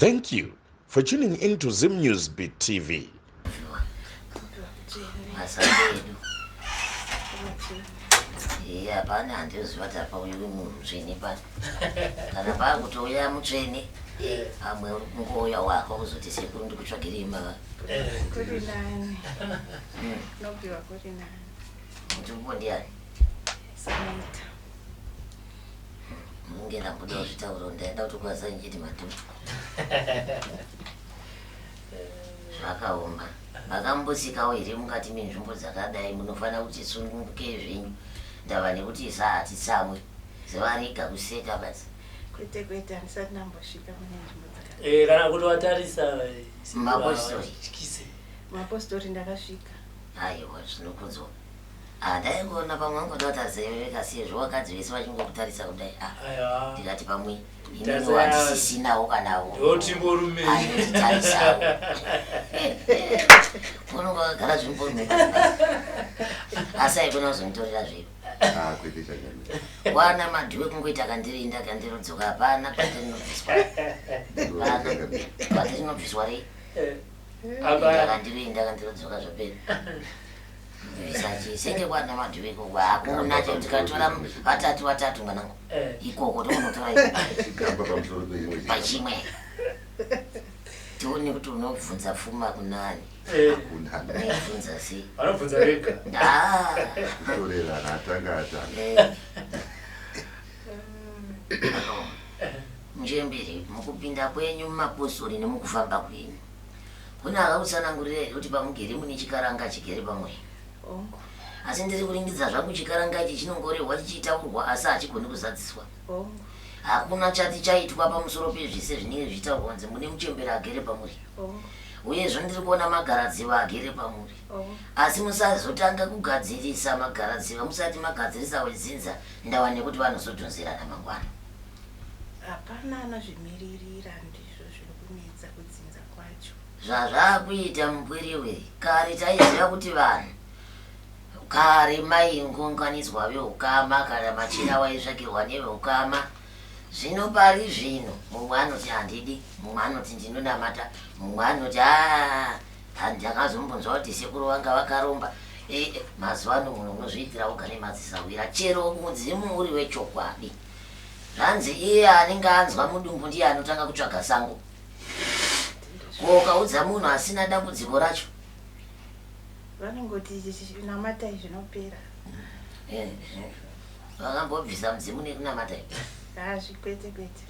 Thank you for tuning in to Zim News Beat TV. Iya, pana handiziva kuti apa uyu munhu mutsvene pano kana paakutouya mutsvene pamwe uri kungouya wako kuzoti sekuru ndikutsvagirei mava Kuri nani. Nobviwa kuri nani. Mutumbo ndiani? Samantha. Munge ndamboda kuzvitaura ndaenda kuti kwasa ndichiti madhutu. Zvakaoma. Makambosikawo here mukati menzvimbo dzakadai munofanira kuti sunungukei zvenyu ndava nekuti isa hatitsamwe zuva rega kuseka basi. Kwete kwete handisati ndambosvika mune nzvimbo dzakadai. Eh, kana kuti watarisa eh, Mapostori. Tyise. Mapostori ndakasvika. Aiwa zvinokudzwa. Ah, ndaingoona pamwe wangoda kutarisa iwewe kasi sezvo vakadzi vese vachingokutarisa kudai. Ah, Aiwa. ndikati pamwe inini Tarisa wandisisinawo kanawo. Ndotimborume. Anotitarisawo. Unonga wakagara zvimborume pasi pasi. Asi haikona kuzonditorera zviro. Ah, kwete changamire. Wana madhuwe kungoita kandirinda kandirodzoka hapana patirinobviswa. Ndinoona changamire. Patirinobviswa rei? Eh, Apa Kandirinda kandirodzoka zvapera. Bvisa senge kwana madhuwe ikoko hakuna chekuti tikatora vatatu vatatu mwanangu. eh, Ikoko tokunotora ikoko. Chigamba pamusoro pechimwe chigamba. Pachimwe. Tione kuti unobvunza pfuma kunani. eh, Hakuna. Unoibvunza sei? vanobvunza vega. Ah. Kutorerana atanga atanga. Eh. Mujembere, mukupinda kwenyu mumapostori nemukufamba kwenyu kune akakutsanangurira here kuti pamugere mune chikaranga chigere pamwe? Hongu. Asi ndiri kuringidza zvangu chikaranga ichi chinongorehwa chichitaurwa asi hachigoni kuzadziswa. Hongu. Hakuna chati chaitwa pamusoro pezvese zvinenge zvichitaurwa kunzi mune muchembere agere pamuri. Hongu. Uyezve ndiri kuona magaradziva agere pamuri. Hongu. Asi musazotanga kugadzirisa magaradziva musati magadzirisa wedzinza ndawa nekuti vanozodhonzerana mangwana. Hapana anozvimiririra ndizvo zviri kunetsa kudzinza kwacho. Zvazvakuita mupwiriwiri kare taiziva kuti vanhu kare maingonganidzwa veukama kana machira waitsvakirwa neveukama. Zvino pari zvino mumwe anoti handidi, mumwe anoti ndinonamata, mumwe anoti aa ndakazombonzwa kuti sekuru vanga vakaromba. E, mazuva ano munhu unozviitira woga nemadzisahwira chero mudzimu uri wechokwadi. Zvanzi iye anenge anzwa mudumbu ndiye anotanga kutsvaga sango. Ko ukaudza munhu asina dambudziko racho? Vanongoti namatai zvinopera. Eh, vakambobvisa mudzimu nekunamata ipi? Hazvi kwete kwete.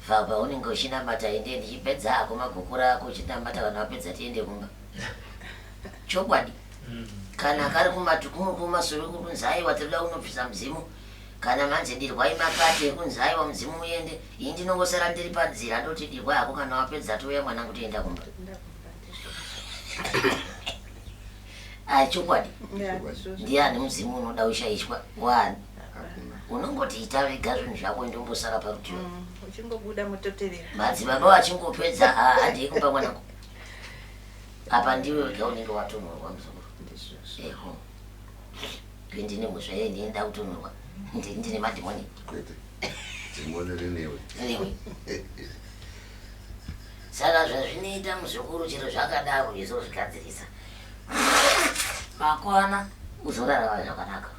Bva unenge uchinamata ende ndichipedza ako magokora ako uchinamata kana wapedza tiende kumba. Chokwadi. Kana kari kumatukumu kumasoro kunzi aiwa tinoda kunobvisa mudzimu. Kana manzi dirwai makate ekunzi aiwa mudzimu uende, ini ndinongosara ndiri panzira ndoti dirwai hako kana wapedza touya mwanangu toenda kumba. Toenda kumba ndizvozvo. Ai chokwadi. Ya, ndizvozvo. Ndiani mudzimu unoda ushaishwa? Wani. Hakuna. Unongoti ita vega zvinhu zvako ndombosara parutivi. Uchingobuda mototevera. Madzibaba vachingopedza handei kumba mwanangu. Apa ndiwe wega unenge watonhorwa muzukuru. Ndizvozvo. Eho. Ndine mhosva yei ndini ndakutonhorwa. Ndini ndine madhimoni. Kwete. Dhimoni rinewe. Rinewe. Saka zvazvinoita muzukuru chero zvakadaro izozvigadzirisa. Makwana uzorarama zvakanaka.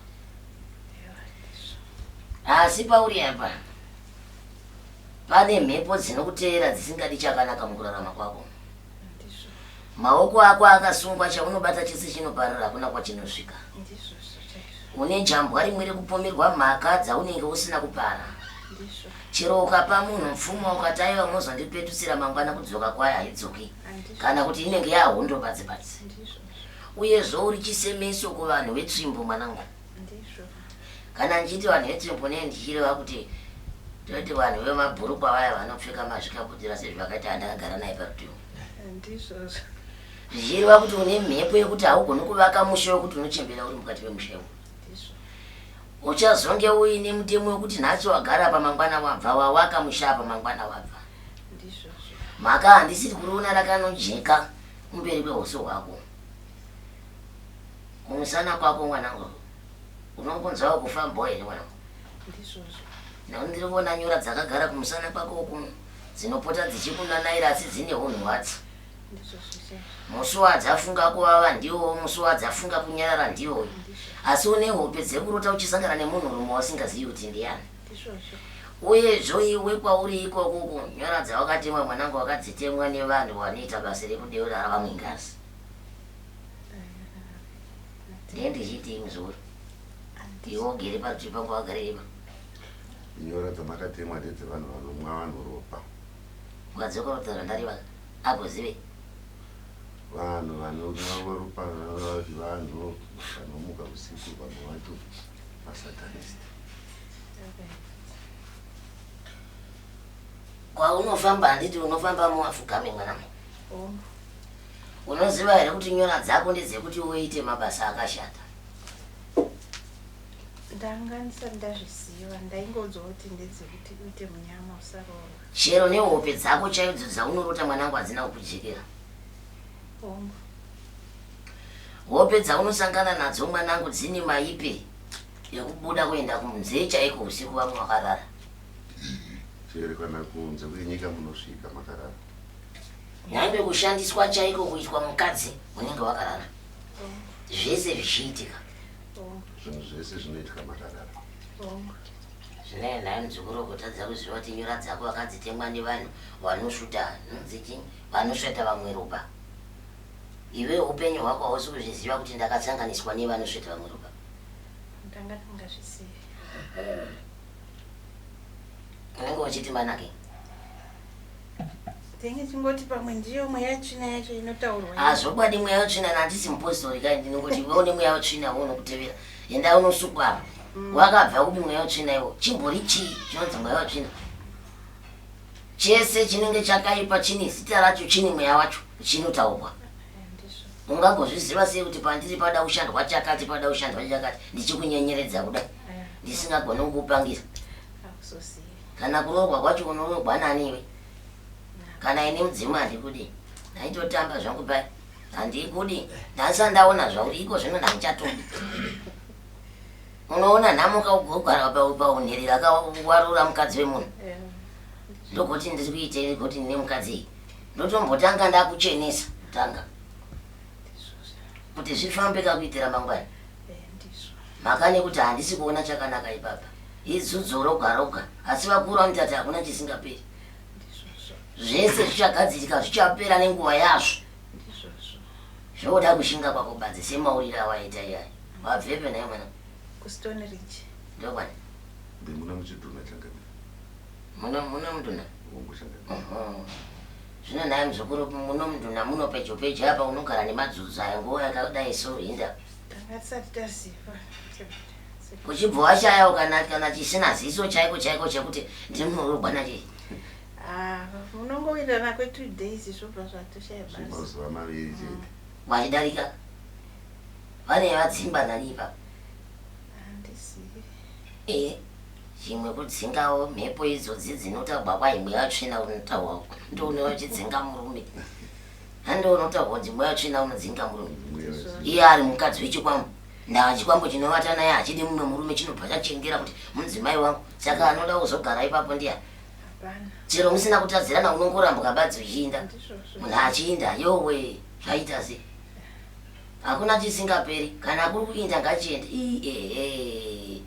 Asi pauri apa pane mhepo dzinokuteera dzisingadi chakanaka mukurarama kwako. Maoko ako akasungwa chaunobata chese chinoparara hakuna kwachinosvika. Une jambwa rimwe rekupomerwa mhaka dzaunenge usina kupara. Chero ukapa munhu pfuma ukati aiwa munozondipetusira mangwana kudzoka kwayo haidzoki. Kana kuti inenge yahondo badzi badzi. Uyezve uri chisemeso kuvanhu vetsvimbo mwanangu. Kana ndichiti vanhu vetsvimbo nei ndichireva kuti toti vanhu vemabhurukwa vaya vanopfeka mazvikabudira sezvakaita andakagara naye parutivi. Ndizvozvo. Zvichireva kuti une mhepo yekuti haugoni kuvaka musha wekuti unochembera uri mukati memusha iwo. Ndizvo. Uchazonge uine mutemo wekuti nhasi wagara apa mangwana wabva, wawaka musha apa mangwana wabva. Ndizvozvo. Mhaka handisiri kuriona rakanojeka kumberi kwehuso hwako. Kumusana kwako mwanangu unongonzwawo kufambawo here mwanangu? Ndizvozvo. Nekuti ndiri kuona nyora dzakagara kumusana kwako uku. Dzinopota dzichikunanaira asi dzine hunhu hwadzo. Musi wadzafunga kuvava ndiwowo, musi wadzafunga kunyarara ndiwoyo. Asi une hope dzekurota uchisangana nemunhurume wausingazivi kuti ndiyani. Uyezvo iwe kwauri ikoko uko nyora dzawakatemwa mwanangu wakadzitemwa nevanhu vanoita basa rekudeura vamwe ngazi. Ndiye ndichiti muzukuru. Iwe ugere parutivi pangu wakagarei pa. Nyora dzamakatemwa ndedzevanhu vanomwa vanhu ropa. Ukadzokorota zvandareva agozive. Vanhu vanomwa ropa vanhu vanomuka usiku vamwe vacho masatanist. Kwaunofamba handiti unofamba muafugame mwanangu. Unoziva here kuti nyora dzako ndedzekuti uite mabasa akashata? Ndanga ndisati ndazviziva, ndaingoudzwa kuti ndedzekuti uite munyama usaroorwa. Chero nehope dzako chaidzo dzaunorota mwanangu hadzina kukujekera. Hongu. Hope dzaunosangana nadzo mwanangu dzine maipe ekubuda kuenda kunze chaiko usiku vamwe vakarara. Chero kana kunze kwenyika munosvika makarara. Nyangwe kushandiswa chaiko kuitwa mukadzi unenge wakarara. Zvese zvichiitika. Zvinhu zvese zvinoitika makarara. Zvinaye nhai muzukuru kutadza kuziva kuti nyora dzako vakadzitemwa nevanhu vanosvuta nonzi vanosveta vamwe ropa. Iwe upenyu hwako hausi kuzviziva kuti ndakasanganiswa nevanosveta vamwe ropa. Ndanga ndingazvizivi. Unenge uchiti manake. Tenge chingoti pamwe ndiyo mweya tsvina yacho inotaurwa. Ah, zvokwadi mweya wetsvina handisi mupostori kai ndinongoti iwe une mweya wetsvina wo unokutevera. Enda unosukwa apa. Mm. Wakabva kupi mweya wetsvina iwo? Chimbori chii chinonzi mweya wetsvina? Chese chinenge chakaipa chine zita racho chine mweya wacho chinotaurwa. Eh, Ungagozviziva sei kuti pandiri pada kushandwa chakati pada kushandwa chakati ndichikunyenyeredza kudai eh. ndisingagoni kukupangira. Kana kuroorwa kwacho unoroorwa nani iwe? Kana ini mudzimu handikudi. Ndaitotamba zvangu paya. Handikudi. Ndasati ndaona zvauri iko zvino handichatodi. Unoona nhamo kaugogara paunherera kawarora mukadzi wemunhu. Ndogoti ndiri kuitei goti ndine mukadzi iyi. Ndotombotanga ndakuchenesa tanga. Kuti zvifambe kakuitira mangwana. Mhaka nekuti handisi kuona chakanaka ipapa. Idzudzo roga roga. Asi vakuru vanoti ati hakuna chisingaperi. Zvese zvichagadzirika zvichapera nenguva yazvo. Zvoda kushinga kwako badzi semauriro awaita iyaya. Wabvepi nhai mwana? KuStone Ridge. Ndokwani? Ndimuna muchidhuna changamire. Muno muno mudhuna? Hongu changamire. Zvino nhai muzukuru muno mudhuna muno pedyo pedyo apa unogara nemadzudzo aya nguva yakadai so hinda. Tanga tisati taziva. Uchibva washayawo kana kana chisina ziso chaiko chaiko chekuti ndinoroorwa nachi. Ah, munongowirirana kwe 2 days zvobva zvatoshaya basa. Mazuva maviri chete. Wachidarika. Vane vadzingwa nani ipapo? Handizivi. Eh, chimwe kudzingawo mhepo idzodzi dzinotaurwa kwai mweya tsvina unotaurwa ndoune vachidzinga murume. Handi unotaurwa kunzi mweya tsvina unodzinga murume. Iye ari mukadzi wechikwambo. Ndava chikwambo chinovata naye hachidi mumwe murume chinobva chachengera kuti mudzimai wangu. Saka anoda kuzogara ipapo ndiani? Chero musina kutadzirana unongorambwa badzi uchiinda. Munhu achiinda yowe zvaita sei? Hakuna chisingaperi. Kana kuri kuinda ngachiende. Ii ehe.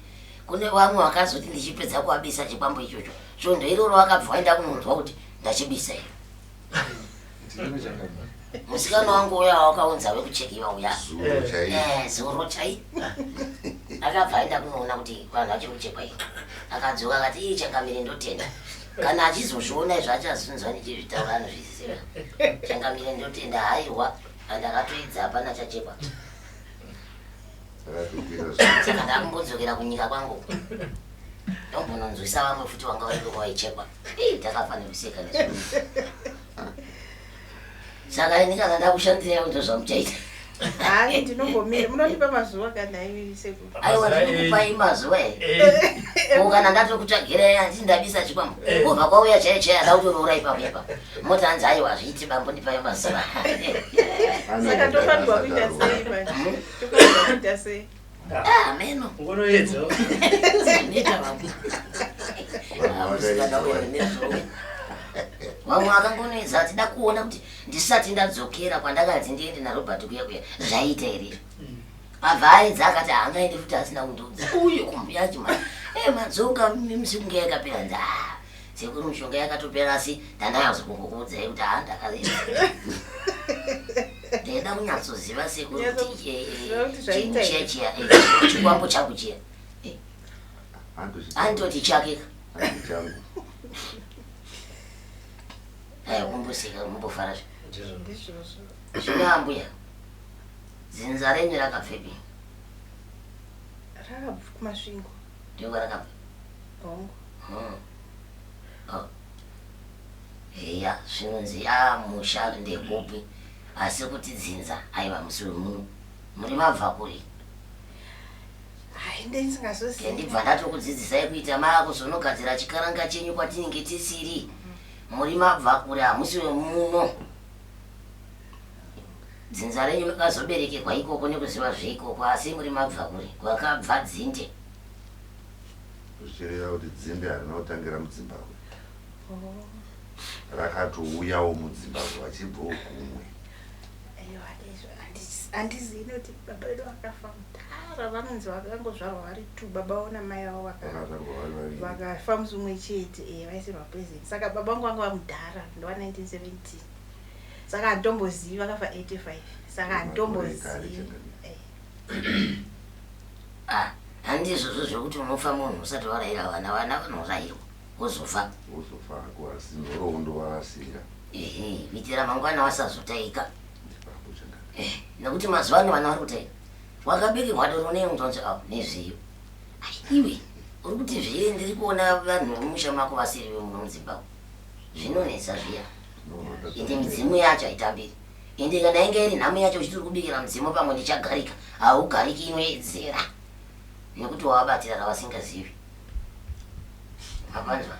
Kune vamwe vakazoti ndichipedza kuabisa chikwambo ichocho. Svondo iroro vakabva vaenda kunonzwa kuti ndachibisa here. Musikana wangu uya wakaunza wekuchekiwa uya. Zuro chai. Eh, zuro chai. Akabva aenda kunoona kuti vanhu vachiri kuchekwa here. Akadzoka akati ii changamire ndotenda. Kana achizozviona izvo achazvinzwa ndichizvitaura anozviziva. Changamire ndotenda haiwa andakatoedza hapana chachekwa. Saka ndakumbodzokera kunyika kwangu. Ndombononzwisa vamwe futi vanga variko kwaichekwa. Ii takafanira kuseka nezvo. Saka ini kana ndakushandira ndo zvamuchaita. Hayi ndinombomira munondipa mazuva kana imi sekuru. Aiwa ndinokupai mazuva here? Ko kana ndatokutsvagirai handiti ndabisa chikwambo. Kubva kwauya chaiyo chaiyo ada kutoroora ipapo ipapo. Moti hanzi aiwa hazviiti bambo ndipai mazuva. Saka tofanirwa kuita sei manje? Tofanirwa kuita sei? Ah, meno. Ngonoedza. Zvinoita bambo. Ah, musikana uyo nezvouya. Vamwe vakangonoedza vachida kuona kuti ndisati ndadzokera kwandakanzi ndiende naRobert kuya kuya zvaita here. Abva aedza akati haangaende futi asina kundiudza. Uyu kumbuya acho ma eh madzoka misi kunge yakapera nzi ah sekuru mishonga yakatopera asi ndandayazokungokuudzai kuti haa ndakaedza. Ndaida kunyatsoziva sekuru kuti Kunyatsoziva kuti zvaita chinhu chiya here. chiya chikwambo changu chiya. Andoti chake ka. Changu. Aya kumboseka mumbofara zve. Ndizvo. Ndizvozvo. Zvino ambuya dzinza renyu rakabvepi? Rakabva kuMasvingo. Ndiko kwarakabva. Hongu. Oh. Eya, zvinonzi a musha ndekupi asi kuti dzinza aiwa musi wemuno muri mabva kuri. Hai ndingazozivi. Ndibva ndatokudzidzisai kuita maakuzonogadzira chikaranga chenyu kwatinenge tisiri. Muri mabva kure hamusi wemuno. Dzinza renyu makazoberekerwa ikoko nekuziva zveikoko asi muri mabva kure kwakabva dzinde. Zvichireva kuti dzinde harina kutangira muDzimbabwe. Oh. Rakatouyawo muDzimbabwe vachibvawo kumwe. Aiwa izvo handizivi nekuti baba vedu vakafa kudhara vanonzi vakangozvarwa vari two baba vavo namai vavo Vakazvarwa vari vaviri. vakafa musi umwe chete eh, vaisirwa poison saka baba vangu vanga vamudhara ndova 1970 saka handitombozivi vakafa 85 saka Makore ekare handitombozivi chakadii. Eh, Ah, handizvozvo zvekuti unofa munhu usati warayira vana vana vanorayirwa wozofa. Wozofa hako asi nhoroondo wavasiira. Ehe, kuitira mangwana wasazotaika. Ndipapo chakadii. Eh, nekuti mazuva ano vana vari kutaika. Wakabikirwa doro nei unonzi awo nezviyo. Ai, iwe uri kuti zviye ndiri kuona vanhu vemumusha mako vasiri vemuno mudzimba umu. Zvinonetsa zviya. Ende midzimu yacho haitambiri. Ende kana inge iri nhamo yacho uchiti uri kubikira mudzimu pamwe ndichagarika, haugariki inoedzera. Nekuti wavabatira ravasingazivi. Mapanzwa?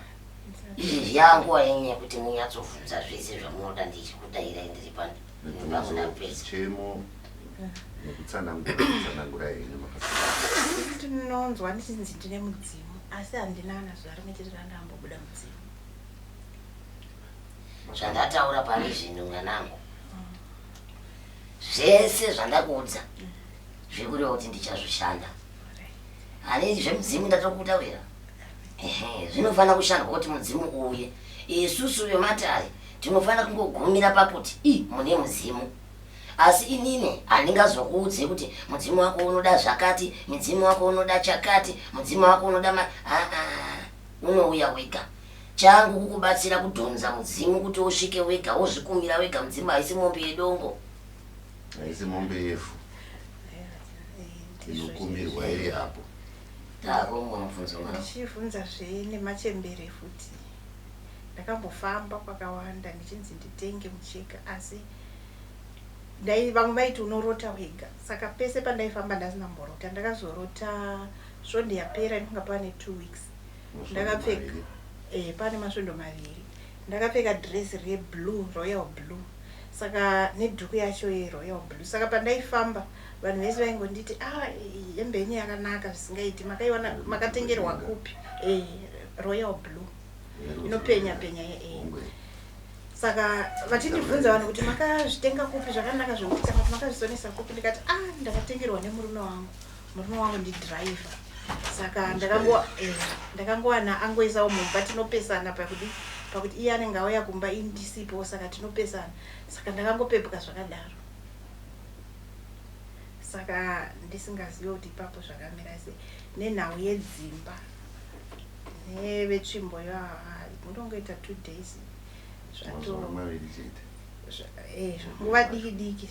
Izvi zvanguva yenyu yekuti munyatsobvunza zvese zvamunoda ndichikudairai ndiri pano. Pamwe ndapedza. Chemo nekutsanangura kutsanangura henyu makasiyana. Ndinonzwa ndichinzi ndine mudzimu asi handina kana zuva rimwe chete randambobuda mudzimu. Zvandataura pari zvino mwanangu. Zvese zvandakuudza zvekureva kuti ndichazvishanda. Hani zvemudzimu ndatokutaurira. Ehe, zvinofanira kushandwa kuti mudzimu uuye. Isusu vematare tinofanira kungogumira pakuti i mune mudzimu. Asi inini handingazokuudze kuti mudzimu wako unoda zvakati, mudzimu wako unoda chakati, mudzimu wako unoda ma aa unouya wega. Changu kukubatsira kudhonza mudzimu kuti usvike wega wozvikumira wega mudzimu haisi mombe yedongo. Haisi mombe yevhu Eh, ndizvo inokumirwa iri apo. Tako mumwe mubvunzo mwana. Ndichibvunzazve nemachembere futi. Ndakambofamba kwakawanda ndichinzi nditenge mucheka asi ndai vamwe vaiti unorota wega saka pese pandaifamba ndasina kumborota ndakazorota svondo yapera inonga pane 2 weeks ndakapfeka eh, pane masvondo maviri ndakapfeka dress reblue royal blue saka nedhuku yacho yeroyal blue saka pandaifamba vanhu vese vaingonditi ah hembe yenyu yakanaka zvisingaiti makaiwana makatengerwa kupi eh, royal blue inopenya penya eh. Saka vachindibvunza vanhu kuti makazvitenga kupi zvakanaka zvekuti kana kuti makazvisonesa kupi ndikati ah ndakatengerwa nemurume wangu murume wangu ndidhiraivha saka ndakangowana angoisawo mumba tinopesana pakuti pakuti iye anenge auya kumba ini ndisipo saka tinopesana saka ndakangopepuka zvakadaro saka ndisingazive kuti ipapo zvakamira sei nenhau yedzimba nevetsvimbo yo unongoita 2 days Mazuva maviri chete. Nguva diki diki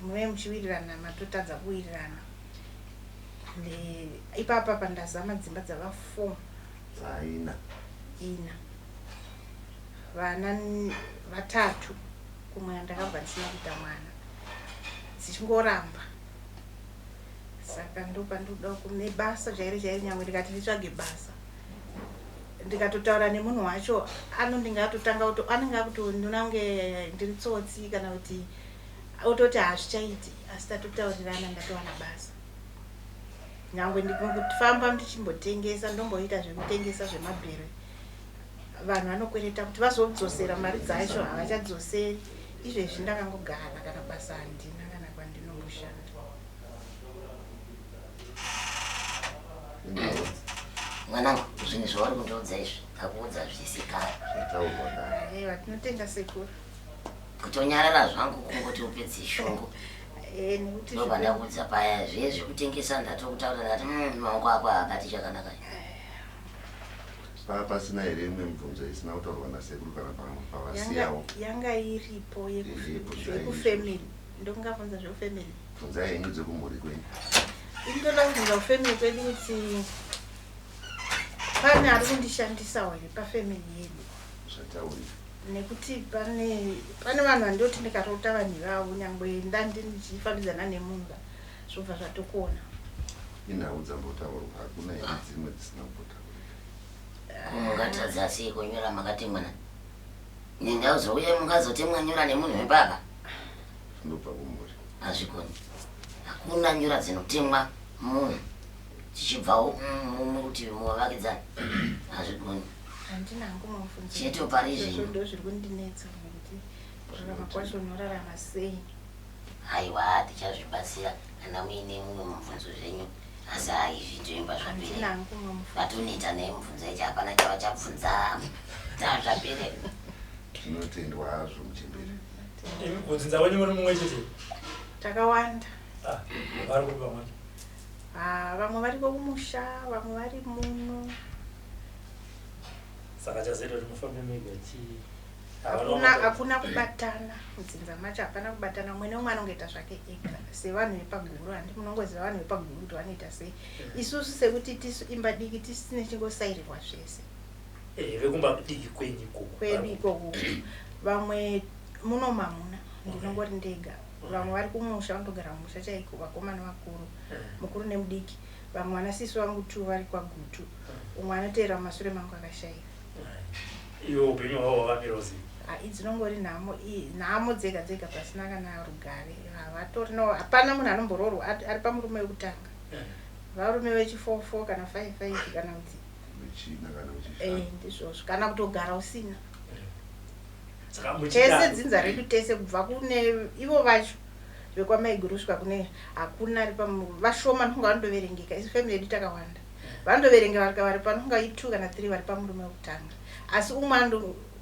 muve muchiwirirana matotadza kuwirirana. Ipapa pandazama dzimba dzava 4 Dzaina. Ina. Vana vatatu kumwe ndakabva ndisina kuita mwana. Dzichingoramba. Saka ndopandinoda kune basa chairo chairo nyangwe ndikati nditsvage basa. Ndikatotaura nemunhu wacho anondinge atotanga kuti anenge akutondiona kunge ndiri tsotsi kana kuti ototi hazvichaiti asi tatotaurirana ndatowana basa. Nyangwe ndikufamba ndichimbotengesa ndomboita zvekutengesa zvemabhero. Vanhu vanokwereta kuti vazodzosera mari dzacho havachadzoseri. Izvezvi ndakangogara kana basa handina kana kwandinoshanda. Mwanangu, zvinhu zvauri kundiudza izvi ndakuudza zvisikana. Zvataurwa kare. Aiwa, tinotenda sekuru. Kutonyarara zvangu kungoti upedze shungu. Eh, nekuti Ndobva ndakuudza paya zviye zvekutengesa ndatokutaura ndati mm, maoko ako haabati chakanaka. Paa pasina here imwe mibvunzo isina kutaurwa nasekuru kana pamwe pavasiyawo? Yanga iripo yekufamily. Ndongabvunza zvekufamily. Bvunzai henyu dzekumhuri kwenyu. Ini ndoda kubvunza kufamily kwedu kuti pane ari kundishandisawo here pafamily yedu. Zvataurika. Nekuti pane pane vanhu vandoti ndikarota vanhu ivavo nyangwe ndandichifambidzana nemumba zvobva zvatokona. Inhau dzambotaurwa hakuna here dzimwe dzisina kumbotaurika? Ko mungatadza sei kunyora makatemwa na nendauzo uye mungazotemwa nyora nemunhu webaba? Zvinobva kumhuri. Hazvikoni. Hakuna nyora dzinotemwa munhu dzichibvawo murutivi muvavakidzani. Hazvigoni. Handina hangu mubvunzo. Chete pari zvino. Ndo zviri kundinetsa nekuti kurarama kwacho unorarama sei? Haiwa, tichazvibatsira kana muine mumwe mubvunzo zvenyu. Asi hai izvi ndoimba Handina zvapere. hangu mubvunzo. Vatoneta nemubvunzo yacho hapana chavachabvunza. Tazvapere. Zvinotendwa hazvo muchembere. Imi kudzinza kwenyu muri mumwe chete? Takawanda. Ah, vari kupi vamwe? Ah, vamwe variko kumusha, vamwe vari muno. Saka chazoita kuti mufambe mega chii? Hakuna hakuna kubatana mudzinza macho hapana kubatana umwe neumwe anongoita zvake ega sevanhu vepaguru handi munongoziva vanhu vepaguru kuti vanoita sei isusu sekuti tisu imba diki tisu tine chingosairirwa zvese Eh, vekumba diki kwenyu ikoko. kwedu ikoko vamwe muno mamuna ndinongori ndega vamwe vari kumusha vanotogara mumusha chaiko vakomana vakuru mukuru nemudiki vamwe vana sisi vangu tu vari kwaGutu umwe anoteera mumashure mangu akashayika. Iwe upenyu hwavo hwakamira sei? Ah, idzinongori nhamo nhamo dzega dzega pasina kana rugare havatorino hapana munhu anomboroorwa ari pamurume wekutanga varume vechi 4 4 kana 5 5 kana kuti Vechina kana vechishanu. Eh, ndizvozvo kana kutogara usina Saka tese muchida dzinza redu tese kubva kune ivo vacho vekwamaiguru kusvika kune hakuna ari pamu vashoma ndofunga vanotoverengeka isu family yedu takawanda vanotoverenga vari vari panofunga i2 kana 3 vari pamurume wekutanga asi umwe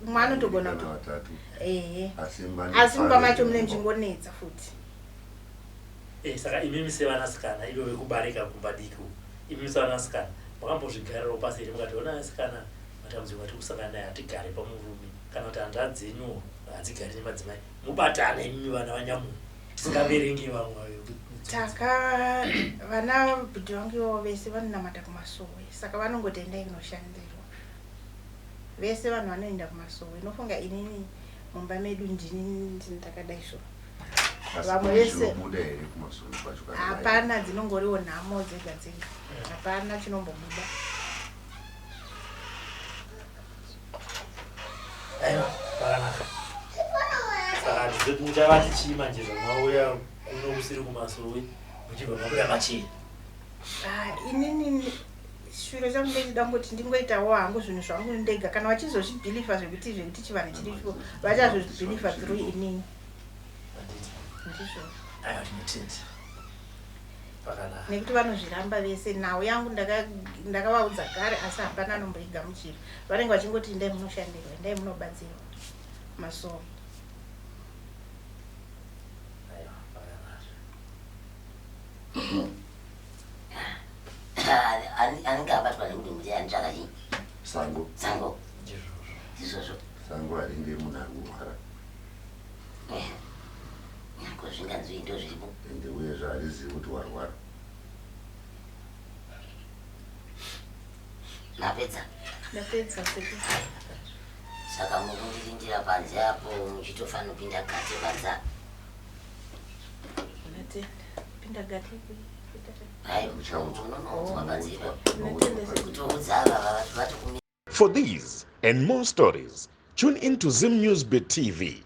umwe anotogona Kana kuto vatatu. ehe Asi asi mumba macho mune muchingonetsa futi Eh, saka imimi sevanasikana ivo vekubarika kumba diki uku imimi sevanasikana makambozvigarirawo pasi here mukati ona asikana matambudziko atiri kusangana naye hatigare pamurume kana kuti hanzvadzi dzenyu hadzigari nemadzimai mubatane imimi vana vanyamunhu tisingaverengi vamwe Taka vana bhudhi vangu ivavo vese vanonamata kumasowe saka vanongoti endai kunoshandirwa vese vanhu vanoenda kumasowe inofunga inini mumba medu ndini ndakadai so Asi vamwe pane vese- chinobuda here kumasowe kwacho kana hapana dzinongoriwo nhamo dzega dzega hapana chinombobuda Aiwa pakanaka saka handizoti muchavati chii manje zvamauya kuno kusiri kumasowe muchibva mabuda pachena Ah, inini shuro changu ndechida kungoti ndingoitawo hangu zvinhu zvangu ndega kana vachizozvibhilivha zvekuti zvekuti chivanhu chiripo vachazozvibhilivha through inini handiti ndizvo aiwa tinotenda pakanaka nekuti vanozviramba vese nhau yangu ndakavaudza kare asi hapana anomboigamuchira vanenge vachingoti endai munoshandirwa endai munobatsirwa masowe aiwa pakanaka Anenge abatwa nemudumbu anotsvaka chii? Sango. Sango. Ndizvozvo. Ndizvozvo. Sango haringe munhu ari kurwara. Eh. Ko zvinganzwi ndo zviripo. Ende uyezve harizivi kuti warwara. Mapedza. Ndapedza sekuru. Saka mukundirindira panze apo muchitofanopinda gate panze apo. Ndatenda. Pinda gate kuita. Hai, Uchaudzwa. unonoudzwa panze ipapo. Ndatenda sekuru. Kutoudza ava vatokumira. For these and more stories, tune in to Zim News Bit TV.